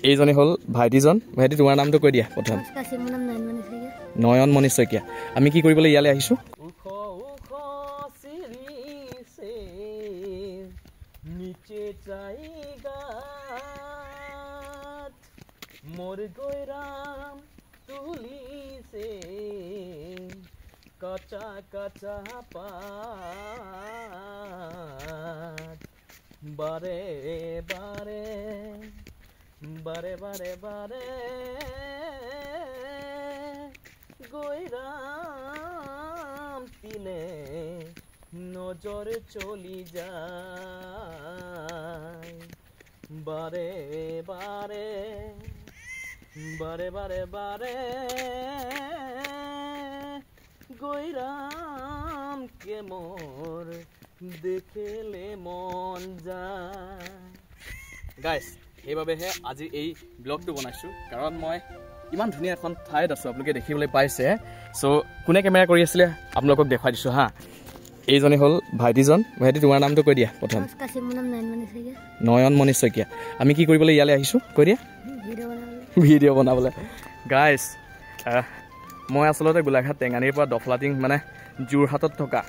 এইজনে হ'ল ভাইটিজন। ভাইটি, তোমাৰ নামটো কৈ দিয়া প্ৰথম। নয়নমণি শইকীয়া। আমি কি কৰিবলৈ ইয়ালৈ আহিছোঁ? কাঁচা কাঁচা পাত বাৰে বাৰে বাৰে বাৰে বাৰে গৈৰাম পিনে নজৰ চলি যায়, বাৰে বাৰে বাৰে বাৰে বাৰে গৈৰাম কে মোৰ দেখিলে মন যায়। গাইছ, সেইবাবেহে আজি এই ব্লগটো বনাইছোঁ, কাৰণ মই ইমান ধুনীয়া এখন ঠাইত আছোঁ, আপোনালোকে দেখিবলৈ পাইছে। চ' কোনে কেমেৰা কৰি আছিলে আপোনালোকক দেখুৱাই দিছোঁ হা। এইজনে হ'ল ভাইটিজন। ভাইটি, তোমাৰ নামটো কৈ দিয়া প্ৰথম। নয়নমণি শইকীয়া। আমি কি কৰিবলৈ ইয়ালৈ আহিছোঁ কৈ দিয়া? ভিডিঅ' বনাবলৈ। গাইছ, মই আচলতে গোলাঘাট টেঙানীৰ পৰা দফলাটিং, মানে যোৰহাটত থকা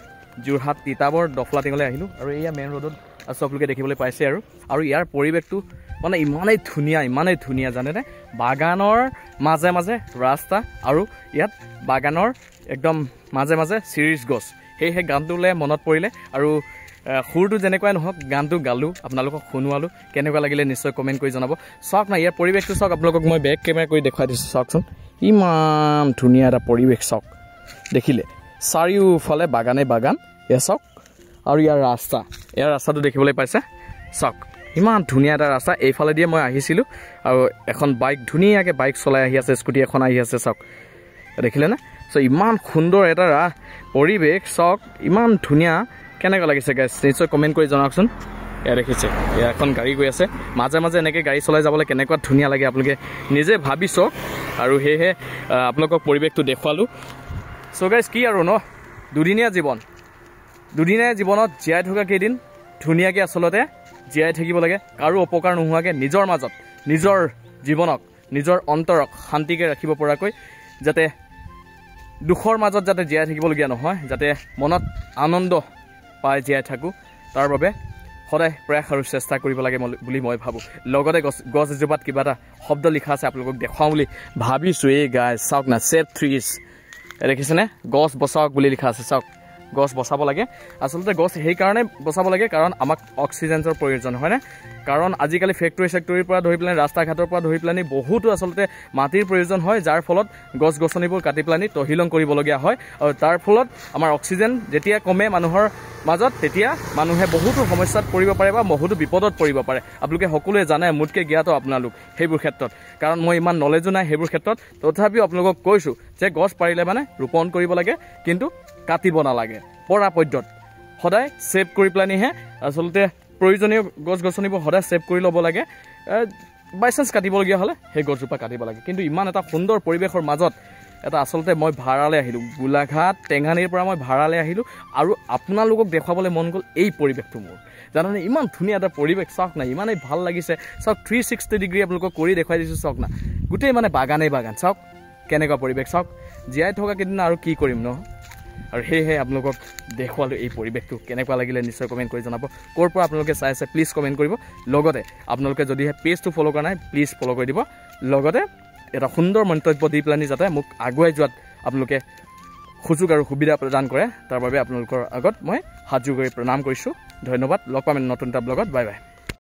যোৰহাট তিতাবৰ দফলাটিঙলৈ আহিলোঁ। আৰু এয়া মেইন ৰোডত আছোঁ, আপোনালোকে দেখিবলৈ পাইছে। আৰু আৰু ইয়াৰ পৰিৱেশটো মানে ইমানেই ধুনীয়া, ইমানেই ধুনীয়া জানেনে? বাগানৰ মাজে মাজে ৰাস্তা, আৰু ইয়াত বাগানৰ একদম মাজে মাজে চিৰিজ গছ। সেয়েহে গানটোলৈ মনত পৰিলে, আৰু সুৰটো যেনেকুৱাই নহওক গানটো গালোঁ, আপোনালোকক শুনোৱালোঁ। কেনেকুৱা লাগিলে নিশ্চয় কমেণ্ট কৰি জনাব। চাওক না ইয়াৰ পৰিৱেশটো চাওক, আপোনালোকক মই বেক কেমেৰা কৰি দেখুৱাই দিছোঁ। চাওকচোন, ইমান ধুনীয়া এটা পৰিৱেশ। চাওক, দেখিলে চাৰিওফালে বাগানে বাগান। এয়া চাওক, আৰু ইয়াৰ ৰাস্তা, ইয়াৰ ৰাস্তাটো দেখিবলৈ পাইছে। চাওক, ইমান ধুনীয়া এটা ৰাস্তা। এইফালেদিয়ে মই আহিছিলোঁ, আৰু এখন বাইক ধুনীয়াকৈ বাইক চলাই আহি আছে, স্কুটি এখন আহি আছে। চাওক, দেখিলেনে? চ' ইমান সুন্দৰ এটা পৰিৱেশ। চাওক, ইমান ধুনীয়া। কেনেকুৱা লাগিছে গাইছ নিশ্চয় কমেণ্ট কৰি জনাওকচোন। এয়া দেখিছে, এয়া এখন গাড়ী গৈ আছে। মাজে মাজে এনেকৈ গাড়ী চলাই যাবলৈ কেনেকুৱা ধুনীয়া লাগে আপোনালোকে নিজে ভাবি চাওক। আৰু সেয়েহে আপোনালোকক পৰিৱেশটো দেখুৱালোঁ। চ' গাইছ, কি আৰু ন, দুদিনীয়া জীৱন, দুদিনীয়া জীৱনত জীয়াই থকা কেইদিন ধুনীয়াকৈ আচলতে জীয়াই থাকিব লাগে, কাৰো অপকাৰ নোহোৱাকৈ, নিজৰ মাজত নিজৰ জীৱনক, নিজৰ অন্তৰক শান্তিকৈ ৰাখিব পৰাকৈ, যাতে দুখৰ মাজত যাতে জীয়াই থাকিবলগীয়া নহয়, যাতে মনত আনন্দ পাই জীয়াই থাকোঁ, তাৰ বাবে সদায় প্ৰয়াস আৰু চেষ্টা কৰিব লাগে বুলি মই ভাবোঁ। লগতে গছ এজোপাত কিবা এটা শব্দ লিখা আছে, আপোনালোকক দেখুৱাওঁ বুলি ভাবিছোঁ। এই গাই চাওক না, ছেভ ট্ৰিজ, দেখিছেনে? গছ বচাওক বুলি লিখা আছে। চাওক, গছ বচাব লাগে। আচলতে গছ সেইকাৰণে বচাব লাগে, কাৰণ আমাক অক্সিজেনৰ প্ৰয়োজন হয়নে? কাৰণ আজিকালি ফেক্টৰী চেক্টৰীৰ পৰা ধৰি পেলাই ৰাস্তা ঘাটৰ পৰা ধৰি পেলাই বহুতো আচলতে মাটিৰ প্ৰয়োজন হয়, যাৰ ফলত গছ গছনিবোৰ কাটি পেলানি তহিলং কৰিবলগীয়া হয়। আৰু তাৰ ফলত আমাৰ অক্সিজেন যেতিয়া কমে মানুহৰ মাজত, তেতিয়া মানুহে বহুতো সমস্যাত পৰিব পাৰে বা বহুতো বিপদত পৰিব পাৰে। আপোনালোকে সকলোৱে জানে, মোতকৈ জ্ঞাত আপোনালোক সেইবোৰ ক্ষেত্ৰত, কাৰণ মই ইমান নলেজো নাই সেইবোৰ ক্ষেত্ৰত। তথাপিও আপোনালোকক কৈছোঁ যে গছ পাৰিলে মানে ৰোপণ কৰিব লাগে, কিন্তু কাটিব নালাগে। পৰাপক্ষত সদায় ছেভ কৰি পেলানিহে আচলতে প্ৰয়োজনীয় গছ গছনিবোৰ সদায় ছেভ কৰি ল'ব লাগে। বাই চান্স কাটিবলগীয়া হ'লে সেই গছজোপা কাটিব লাগে। কিন্তু ইমান এটা সুন্দৰ পৰিৱেশৰ মাজত এটা আচলতে মই ভাড়ালৈ আহিলোঁ, গোলাঘাট টেঙানীৰ পৰা মই ভাড়ালৈ আহিলোঁ, আৰু আপোনালোকক দেখুৱাবলৈ মন গ'ল এই পৰিৱেশটো মোৰ। জানানে, ইমান ধুনীয়া এটা পৰিৱেশ। চাওক না, ইমানেই ভাল লাগিছে। চাওক, 360 ডিগ্ৰী আপোনালোকক কৰি দেখুৱাই দিছোঁ। চাওক না, গোটেই মানে বাগানেই বাগান। চাওক কেনেকুৱা পৰিৱেশ। চাওক, জীয়াই থকা কেইদিন আৰু কি কৰিম ন? আৰু সেয়েহে আপোনালোকক দেখুৱালোঁ এই পৰিৱেশটো। কেনেকুৱা লাগিলে নিশ্চয় কমেণ্ট কৰি জনাব। ক'ৰ পৰা আপোনালোকে চাই আছে প্লিজ কমেণ্ট কৰিব। লগতে আপোনালোকে যদিহে পেজটো ফ'ল' কৰা নাই, প্লিজ ফ'ল' কৰি দিব। লগতে এটা সুন্দৰ মন্তব্য দি পেলানি যাতে মোক আগুৱাই যোৱাত আপোনালোকে সুযোগ আৰু সুবিধা প্ৰদান কৰে, তাৰ বাবে আপোনালোকৰ আগত মই হাতযোৰ কৰি প্ৰণাম কৰিছোঁ। ধন্যবাদ। লগ পাম নতুন এটা ব্লগত। Bye bye.